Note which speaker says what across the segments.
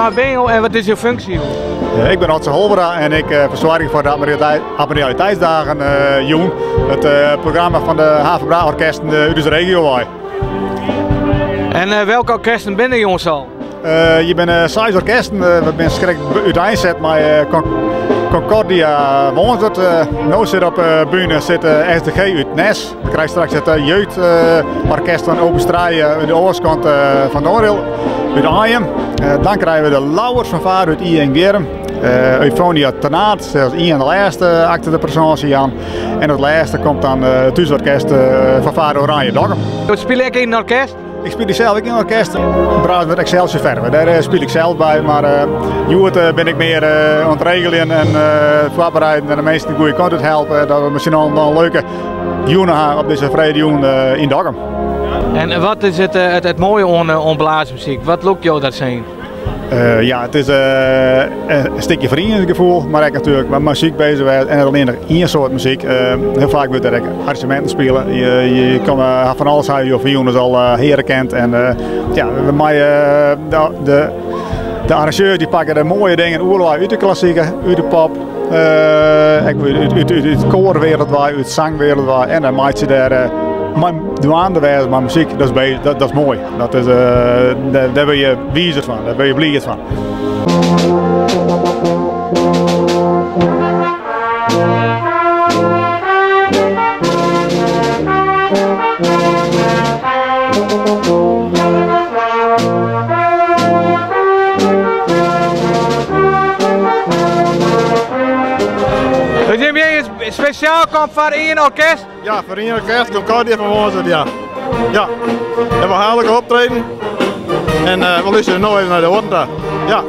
Speaker 1: Wa binne jo en wat is jo funksje?
Speaker 2: Ik bin Otse Holwerda en ik fersoargje foar de Admiraliteitsdagen jûn it programma fan de HaFaBra-orkesten út ús regio wei.
Speaker 1: En welke orkesten binne der jûns al?
Speaker 2: Hjir binne seis orkesten. We binne krekt úteinset mei Concordia Wânswert. No sit op de bühne sit SDG út Nes. We krije straks it jeugdorkest fan Open Strije út de oarskant fan Noardil út Eijum. Dan krije we de Lauwers Fanfare út Iengbierrum. Euphonia Ternaard, dat is ien de lêste akte de présence jaan. En it lêste komt dan it thúsorkest Fanfare Oranje Dokkum.
Speaker 1: Jo spylje ek yn in orkest?
Speaker 2: Ik spylje sels ek yn in orkest, Braas Excelsior Verve. Dêr spylje ik sels by, mar hjoed bin ik mear oan it regeljen en foarbereiden en de minsken de goede kant út helpen. Dat we miskien al in leuke jûn ha op dizze freedtejûn yn Dokkum.
Speaker 1: En wat is it, it moaie oan blaasmuzyk? Wat lûkt jo dat sa yn?
Speaker 2: Ja, it is in stikje ferieningsgefoel, mar ek natuerlik mei muzyk bezich wêze en net allinnich ien soart muzyk. Hiel faak wurdt der ek arrangeminten spile. Je komme fan alles ha jo fan jûns al heare kind en ja, we meie de de arrangeurs dy pakke de moaie dingen oeral út de klassike, út de pop, ek út út koarwereld wei, út sangwereld wei en dan meitsje dêr mei dwaande wêze mei muzyk, dat is dat is moai. Dat is, dêr wurde je wizer fan, dêr wurde je bliid fan.
Speaker 1: Dus jim binne spesjaal kommen foar ien orkest?
Speaker 3: Ja, foar ien orkest, Concordia fan Wânswert, ja. Ja, en we ha lekker optreden. En uh, we luisteren no even nei de oaren ta. Ja.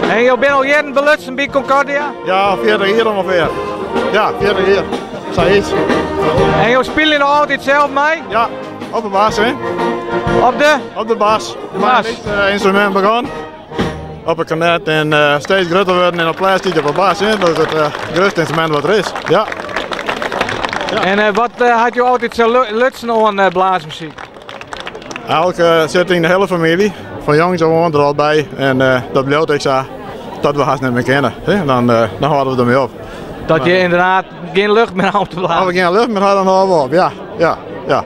Speaker 1: En jo binne al jierren belutsen by Concordia?
Speaker 3: Ja, 40 jier ûngefear. Ja, 40 jier. Sayts.
Speaker 1: En jo spylje noch altyd sels mei?
Speaker 3: Ja, op de bas, hè.
Speaker 1: Op de?
Speaker 3: Op de bas.
Speaker 1: De bas.
Speaker 3: Het instrument begon. Op de kornet en uh, steeds grutter worden en op plastic op de bas. Hè. Dat is het uh, grutste ynstrumint wat der is. Ja.
Speaker 1: ja. En uh, wat hat jo altyd sa lutsen oan blaasmuzyk?
Speaker 3: Eigenlijk sit yn de hiele famylje, fan jongs ôf oan der al by. En dat bliuwt ek sa dat we hast net mear kinne. Hè. Dan, dan hâlde we dermei op.
Speaker 1: Dat je ynderdaad gjin lucht mear ha om te blazen?
Speaker 3: As we gjin lucht mear ha, dan hâlde we op, ja. ja, ja.